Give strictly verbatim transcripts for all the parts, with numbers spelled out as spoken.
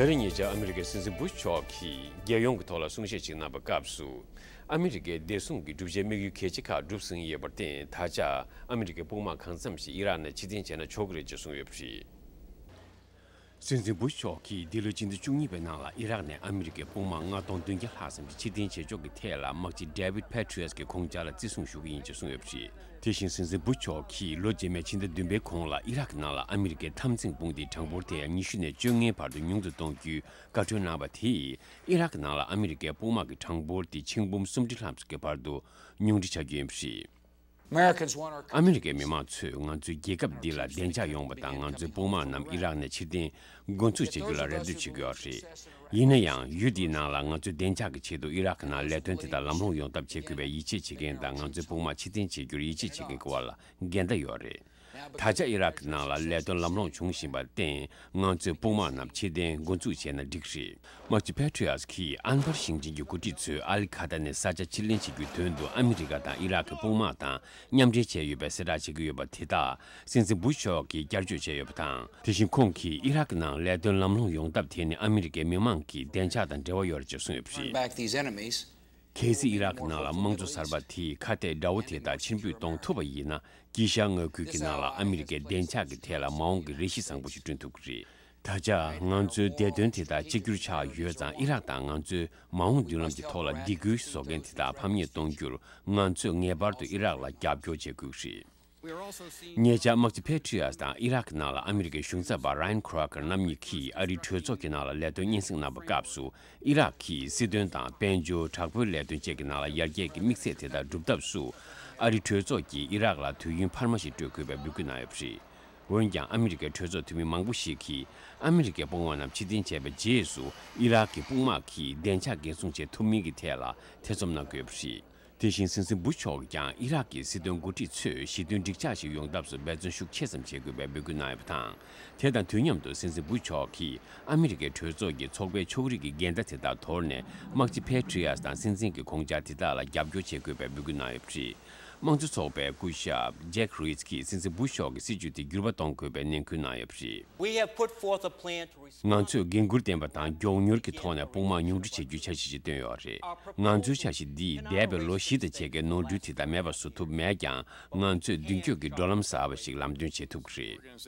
ད་རེས་ཉེ་ཆར་ཨ་མི་རི་ཀའི་སྲིད་འཛིན་བུ་ཤ་ཁྱི་རྒྱལ་ཡོངས་ཀྱི་ཐོག་ལ་གསུང་བཤད་ཅིག་གནང་བའི་སྐབས་སུ། ཨ་མི་རི་ཀའི་བདེ་སྲུང་གི་བསྒྲུབ་བྱའི་དམིགས་ཡུལ་གལ་ཆེ་ཁག་བསྒྲུབས་ཟིན་ཡོད་པར་བརྟེན། ད་ཆ་ཨ་མི་རི་ཀའི་དཔུང་དམག་གང་འཚམ་ཞིག་ཨི་རག་ནས་ཕྱིར་འཐེན་བྱས་ན་ཆོག་གི་རེད་ཅེས་གསུངས་ཡོད་པ་རེད། སྲིད་འཛིན་བུ་ཤ་ཁྱིས་འདི་ལོའི་སྤྱི་ཟླ་བཅུ་གཉིས་པའི་ནང་ལ་ཨི་རག་ནས་ཨ་མི་རི་ཀའི་དཔུང་དམག་ལྔ་སྟོང་བདུན་བརྒྱ་ལྷག་ཙམ་ཞིག་ཕྱིར་འཐེན་བྱེད་ཕྱོགས་ཀྱི་ཐད་ལ་དམག་སྤྱི་David Petraeus་གྱི་ཁོང་ཅག་ལ་བརྩི་སྲུང་ཞུ་གི་ཡིན་ཅེས་གསུངས་ཡོད་པ་རེད། དེ་བཞིན་སྲིད་འཛིན་བུ་ཤ་ཁྱིས་ལོ་རྗེས་མའི་ཕྱི་ཟླ་བདུན་པའི་གོང་ལ་ཨི་རག་གི་ནང་ལ་ཨ་མི་རི་ཀའི་འཐབ་འཛིང་དཔུང་སྡེའི་གྲངས་འབོར་དེ་ཡང་ཉི་ཤུ་ནས་བཅོ་ལྔའི་བར་དུ་ཉུང་དུ་གཏོང་རྒྱུའི་བཀའ་འཁྲོལ་གནང་བ་དེས། ཨི་རག་གི་ནང་ལ་ཨ་མི་རི་ཀའི་དཔུང་དམག་གི་གྲངས་འབོར་དེ་ཆིག་འབུམ་སུམ་ཁྲི་ལྷག་ཙམ་གྱི་བར་དུ་ཉུང་འཕྲི་བྱ་རྒྱུ་ཡིན་པ་རེད། Americans want our ཨ་མི་རི་ཀའི་མི་མང་ཚོས་ང་ཚོའི་རྒྱལ་ཁབ་འདི་ལ་བདེ་འཇགས་ཡོང་བ་དང་། ང་ཚོའི་དཔུང་དམག་རྣམས་ཨི་རག་ནས་ཕྱིར་འཐེན་འགོ་འཛུགས་བྱེད་རྒྱུ་ལ་རེ་ལྟོས་བྱེད་ཀྱི་ཡོད་རེད། ཡིན་ན་ཡང་ཡུལ་འདིའི་ནང་ལ་ང་ཚོའི་བདེ་འཇགས་ཀྱི་ཆེད་དུ་ཨི་རག་གི་ནང་ལས་དོན་དེ་དག་ལམ་ལྷོང་ཡོང་ཐབས་བྱེད་དགོས་པའི་ཡིད་ཆེས་བྱེད་མཁན་དང་། ང་ཚོའི་དཔུང་དམག་ཕྱིར་འཐེན་བྱེད་རྒྱུར་ཡིད་ཆེས་བྱེད་མཁན་གྱི་དབར་ལ་འགལ་ཟླ་ཡོད་རེད། ད་ཆ་ཨི་རག་གི་ནང་ལ་ལས་དོན་ལམ་ལྷོང་བྱུང་བཞིན་པར་བརྟེན། ང་ཚོའི་དཔུང་དམག་རྣམས་ཕྱིར་འཐེན་འགོ་འཛུགས་བྱས་ན་འགྲིག་རེད། དམག་སྤྱི་Petraeus་གྱིས་ཨན་བར་ཞིང་ཆེན་གྱི་འགོ་ཁྲིད་ཚོས་ཨ་ལི་ཁ་ཏ་ནས་ས་ཆ་ཕྱིར་ལེན་བྱེད་རྒྱུའི་དོན་དུ་ཨ་མི་རི་ཀ་དང་ཨི་རག་གི་དཔུང་དམག་དང་མཉམ་འབྲེལ་བྱས་ཡོད་པའི་གསལ་བསྒྲགས་བྱེད་ཀྱི་ཡོད་པ་དེ་དག་སྲིད་འཛིན་བུ་ཤ་ཁྱིས་བསྐྱར་བརྗོད་བྱས་ཡོད་པ་དང་། དེ་བཞིན་ཁོང་གིས་ཨི་རག་གི་ནང་ལས་དོན་ལམ་ལྷོང་ཡོང་ཐབས་དེ་ནི་ཨ་མི་རི་ཀའི་མི་མང་གི་བདེ་འཇགས་དང་འབྲེལ་བ་ཡོད་རེད་ཅེས་གསུངས་ཡོད་པ་རེད། Back these enemies. གལ་སྲིད་ཨི་རག་གི་ནང་ལ་དམངས་གཙོ་གསར་པ་དེས་ཁ་གཏད་དགྲ་བོ་དེ་དག་ཕྱིར་འབུད་གཏོང་ཐུབ་པ་ཡིན་ན། དཀྱིལ་ཤར་མངའ་ཁུལ་གྱི་ནང་ལ་ཨ་མི་རི་ཀའི་བདེ་འཇགས་ཀྱི་ཐད་ལ་མ་འོངས་ཀྱི་རེ་གཞི་བཟང་པོ་ཞིག་བསྐྲུན་ཐུབ་ཀྱི་རེད། ད་ཆ་ང་ཚོའི་བདེ་དོན་དེ་དག་གཅིག་གྱུར་ཆགས་ཡོད་ཙང་། ཨི་རག་དང་ང་ཚོའི་མ་འོངས་མདུན་ལམ་གྱི་ཐོག་ལ་སྡིགས་སྐུལ་བཟོ་མཁན་དེ་དག་ཕམ་ཉེས་གཏོང་རྒྱུར་ང་ཚོས་ངེས་པར་དུ་ཨི་རག་ལ་རྒྱབ་སྐྱོར་བྱེད་དགོས་ཀྱི་རེད། ཉེ་ཆར་དམག་སྤྱི་Petraeus་དང་ཨི་རག་གི་ནང་ལ་ཨ་མི་རི་ཀའི་གཞུང་ཚབ་པ་Ryan Crocker་རྣམ་གཉིས་ཀྱིས་ཨ་རིའི་གྲོས་ཚོགས་ཀྱི་ནང་ལ་ལས་དོན་སྙན་སེང་གནང་བའི་སྐབས་སུ། ཨི་རག་གིས་སྲིད་དོན་དང་དཔལ་འབྱོར། དྲག་པོའི་ལས་དོན་བཅས་ཀྱི་ནང་ལ་ཡར་རྒྱས་ཀྱི་དམིགས་ཚད་དེ་དག་སྒྲུབ་ཐབས་སུ། ཨ་རིའི་གྲོས་ཚོགས་ཀྱིས་ཨི་རག་ལ་དུས་ཡུན་འཕར་མ་ཞིག་སྤྲོད་དགོས་པའི་འབོད་སྐུལ་གནང་ཡོད་པ་རེད། འོན་ཀྱང་ཨ་མི་རི་ཀའི་གྲོས་ཚོགས་འཐུས་མི་མང་པོ་ཞིག་གིས་ཨ་མི་རི་ཀའི་དཔུང་དམག་རྣམས་ཕྱིར་འཐེན་བྱས་པའི་རྗེས་སུ། ཨི་རག་གི་དཔུང་དམག་གིས་བདེ་འཇགས་འགན་སྲུང་བྱེད་ཐུབ་མིན་གྱི་ཐད་ལ་ཐེ་ཚོམ་གནང་གི་ཡོད་པ་རེད། དེ་བཞིན་སྲིད་འཛིན་བུ་ཤ་ཁྱིས་ཀྱང་ཨི་རག་གི་སྲིད་དོན་འགོ་ཁྲིད་ཚོས་ཞི་མཐུན་འགྲིག་འཇགས་ཤིག་ཡོང་ཐབས་སུ་འབད་བརྩོན་ཤུགས་ཆེ་ཙམ་བྱེད་དགོས་པའི་འབོད་སྐུལ་གནང་ཡོད་པ་དང་། དེ་དང་དུས་མཉམ་དུ་སྲིད་འཛིན་བུ་ཤ་ཁྱིས་ཨ་མི་རི་ཀའི་གྲོས་ཚོགས་ཀྱི་ཚོགས་པའི་ཕྱོགས་རིས་ཀྱི་འགལ་ཟླ་དེ་དག་དོར་ནས། དམག་སྤྱི་Petraeus་དང་སྲིད་འཛིན་གྱི་ཁོང་ཅག་དེ་དག་ལ་རྒྱབ་སྐྱོར་བྱེད་དགོས་པའི་འབོད་སྐུལ་གནང་ཡོད་པ་རེད། དམངས་གཙོ་ཚོགས་པའི་སྐུ་ཞབས་Jack Reed་གྱིས་སྲིད་འཛིན་བུ་ཤ་ཁྱིའི་སྲིད་བྱུས་དེ་འགྱུར་བ་གཏོང་དགོས་པའི་ནན་སྐུལ་གནང་ཡོད་པ་རེད། We have put forth a plan to restore ང་ཚོས་འགན་འཁུར་ལྡན་པ་དང་མགྱོགས་མྱུར་གྱི་ཐོག་ནས་དཔུང་དམག་ཉུང་འཕྲི་བྱེད་རྒྱུའི་འཆར་གཞི་ཞིག་བཏོན་ཡོད་རེད། ང་ཚོའི་འཆར་གཞི་འདིས་འདས་པའི་ལོ་བཞི་དང་ཕྱེད་ཀའི་ནོར་འཁྲུལ་དེ་དག་མེད་པར་བཟོ་ཐུབ་མེད་ཀྱང་། ང་ཚོས་མདུན་སྐྱོད་ཀྱི་འགྲོ་ལམ་གསར་པ་ཞིག་ལམ་སྟོན་བྱེད་ཐུབ་ཀྱི་རེད།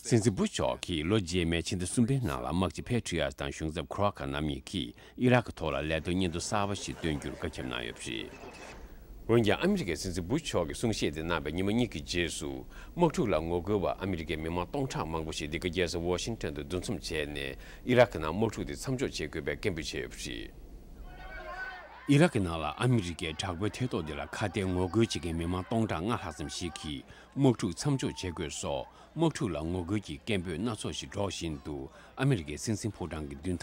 སྲིད་འཛིན་བུ་ཤ་ཁྱིས་ལོ་རྗེས་མའི་ཕྱི་ཟླ་གསུམ་པའི་ནང་ལ་དམག་སྤྱི་Petraeus་དང་གཞུང་ཚབ་Crocker་རྣམ་གཉིས་ཀྱིས་ཨི་རག་གི་ཐོག་ལ་ལས་དོན་སྙན་ཐོ་གསར་པ་ཞིག་བཏོན་རྒྱུར་བཀའ་ཁྱབ་གནང་ཡོད་པ་རེད། འོན་ཀྱང་ཨ་མི་རི་ཀའི་སྲིད་འཛིན་བུ་ཤ་ཁྱིས་གསུང་བཤད་དེ་གནང་བའི་ཉི་མ་གཉིས་ཀྱི་རྗེས་སུ། དམག་འཁྲུག་ལ་ངོ་རྒོལ་བ་ཨ་མི་རི་ཀའི་མི་མང་སྟོང་ཕྲག་མང་པོ་ཞིག་འདི་ག་རྒྱལ་ས་ཝ་ཤིང་ཊོན་དུ་འདུ་འཛོམས་བྱས་ནས། ཨི་རག་གི་ནང་དམག་འཁྲུག་དེ་མཚམས་འཇོག་བྱེད་དགོས་པའི་སྐད་འབོད་བྱས་ཡོད་པ་རེད། ཨི་རག་གི་ནང་ལ་ཨ་མི་རི་ཀའི་དྲག་པོའི་ཐེ་གཏོགས་དེ་ལ་ཁ་གཏད་ངོ་རྒོལ་བྱེད་མཁན་མི་མང་སྟོང་ཕྲག་ལྔ་ལྷག་ཙམ་ཞིག་གིས། དམག་འཁྲུག་མཚམས་འཇོག་བྱེད་དགོས་སོགས། དམག་འཁྲུག་ལ་ངོ་རྒོལ་གྱི་སྐད་འབོད་སྣ་ཚོགས་ཤིག་སྒྲོག་བཞིན་དུ། ཨ་མི་རི་ཀའི་སྲིད་འཛིན་ཕོ་བྲང་གི་མདུན་